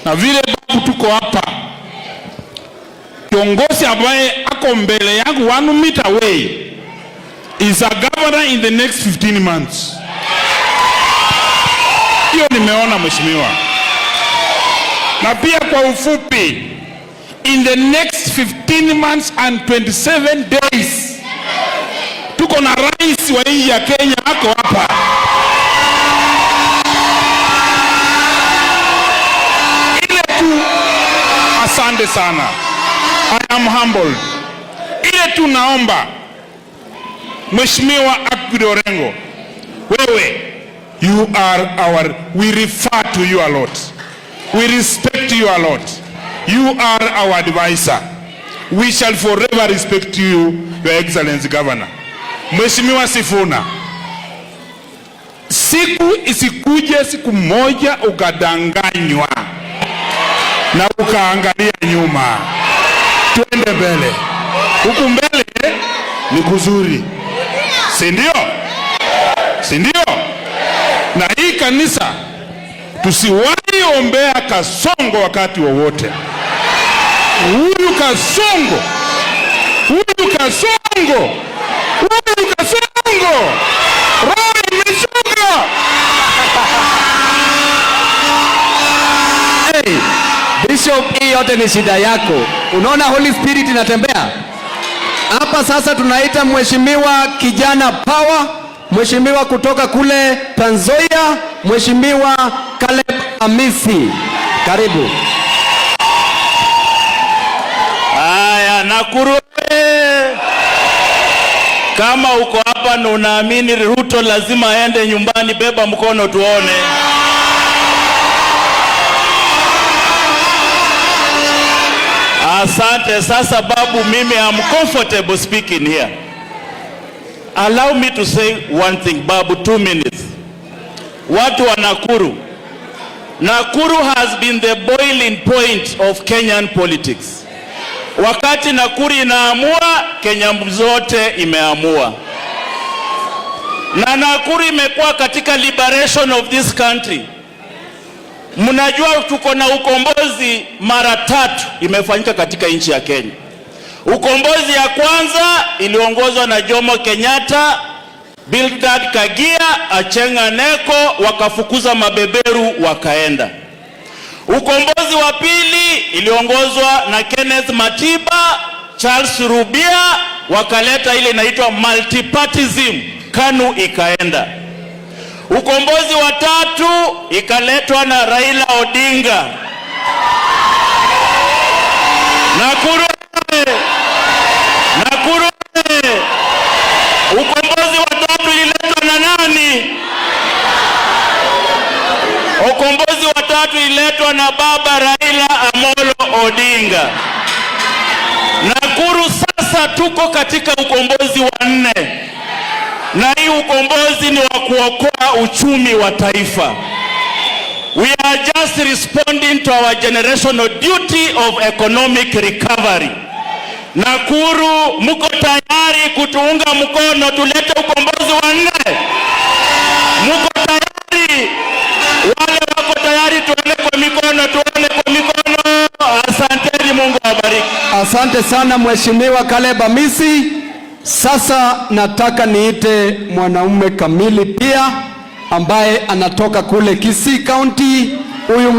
Na vile babu tuko hapa, kiongozi ambaye ako mbele yangu 1 meter away is a governor in the next 15 months. Hiyo nimeona, mheshimiwa. Na pia kwa ufupi, in the next 15 months and 27 days tuko na rais wa nchi ya Kenya ako hapa. Ile tu, asante sana. I am humbled. Ile tu naomba, Mheshimiwa Aggrey Orengo, wewe, you are our, we refer to you a lot. We respect you a lot. You are our advisor. We shall forever respect you, Your Excellency Governor. Mheshimiwa Sifuna, siku isikuje siku moja ukadanganywa na ukaangalia nyuma. Twende mbele, huku mbele ni kuzuri, si ndio? Si ndio? Na hii kanisa tusiwahi ombea Kasongo wakati wowote. Huyu Kasongo, huyu Kasongo, huyu Kasongo, roho imeshuka. Hey, Bishop, hii yote ni shida yako. Unaona Holy Spirit inatembea hapa sasa. Tunaita mheshimiwa kijana Power, mheshimiwa kutoka kule Trans Nzoia, Mheshimiwa Caleb Amisi, karibu. Haya, Nakuru oye! Kama uko hapa na unaamini Ruto lazima aende nyumbani, beba mkono tuone. Asante. Sasa babu, mimi am comfortable speaking here. Allow me to say one thing, babu, 2 minutes. Watu wa Nakuru. Nakuru has been the boiling point of Kenyan politics. Wakati Nakuru inaamua, Kenya zote imeamua. Na Nakuru imekuwa katika liberation of this country. Mnajua tuko na ukombozi mara tatu imefanyika katika nchi ya Kenya. Ukombozi ya kwanza iliongozwa na Jomo Kenyatta, Bildad Kagia, Achieng' Aneko, wakafukuza mabeberu wakaenda. Ukombozi wa pili iliongozwa na Kenneth Matiba, Charles Rubia, wakaleta ile inaitwa multipartyism, KANU ikaenda. Ukombozi wa tatu ikaletwa na Raila Odinga. Nakuru, Nakuru. Ukombozi wa tatu ililetwa na nani? Ukombozi wa tatu ililetwa na baba Raila Amolo Odinga. Nakuru sasa tuko katika ukombozi wa nne, na hii ukombozi ni wa kuokoa uchumi wa taifa. We are just responding to our generational duty of economic recovery. Nakuru, mko tayari kutuunga mkono tulete ukombozi wa nne? Mko tayari? Wale wako tayari, tuone kwa mikono, tuone kwa mikono. Asanteni, Mungu awabariki. Asante sana Mheshimiwa Caleb Amisi. Sasa nataka niite mwanaume kamili pia ambaye anatoka kule Kisii County. Huyu